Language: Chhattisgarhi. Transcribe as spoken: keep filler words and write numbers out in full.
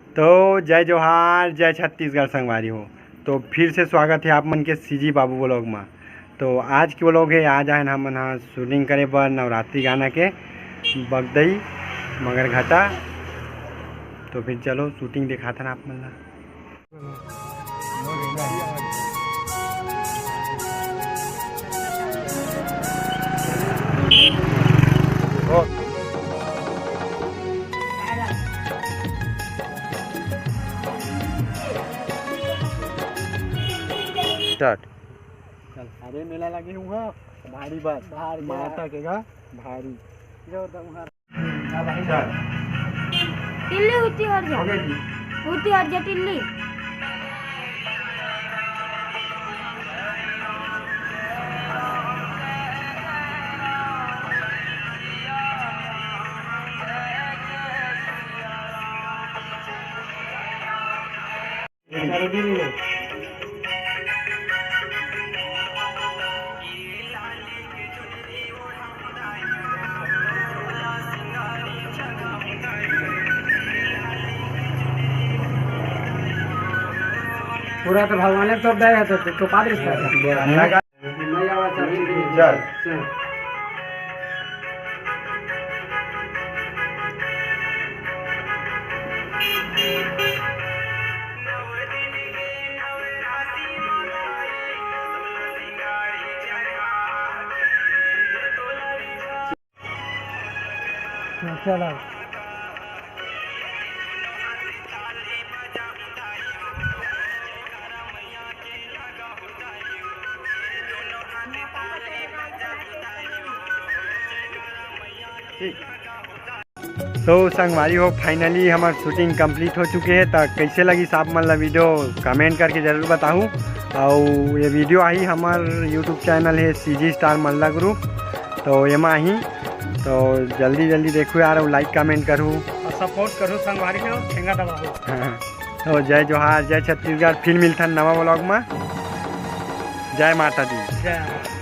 तो जय जोहार, जय छत्तीसगढ़ संगवारी हो। तो फिर से स्वागत है आप मन के सीजी बाबू व्लॉग में। तो आज के व्लॉग है, आज आए हमन हा शूटिंग करे बर नवरात्रि गाना के, बगदई मगरघटा। तो फिर चलो शूटिंग दिखाथन आप मन ला। स्टार्ट। चल, अरे मेला लगे हुआ भारी बात, भारी माता के गा भारी। टिल्ली हुती हर जा, हुती हर जा टिल्ली। पूरा तो भगवान ने तोड़ दे है, तो, तो पाद रिश्ता है। चल। चला। तो संगवारी हो, finally हमर shooting complete हो चुके हे। त कैसे लगिस आप मन ला video, comment करके जरूर बताहू। अउ ये video आही हमर YouTube channel हे CG Star मल्ला Group, तो एमा आही, तो जल्दी जल्दी देखू यार, अउ like comment करू। अउ support करू संगवारी हो, ठेंगा दबाओ। तो जय जोहार, जय छत्तीसगढ़, फिर मिलथन नवा vlog में। जय माता दी। जय।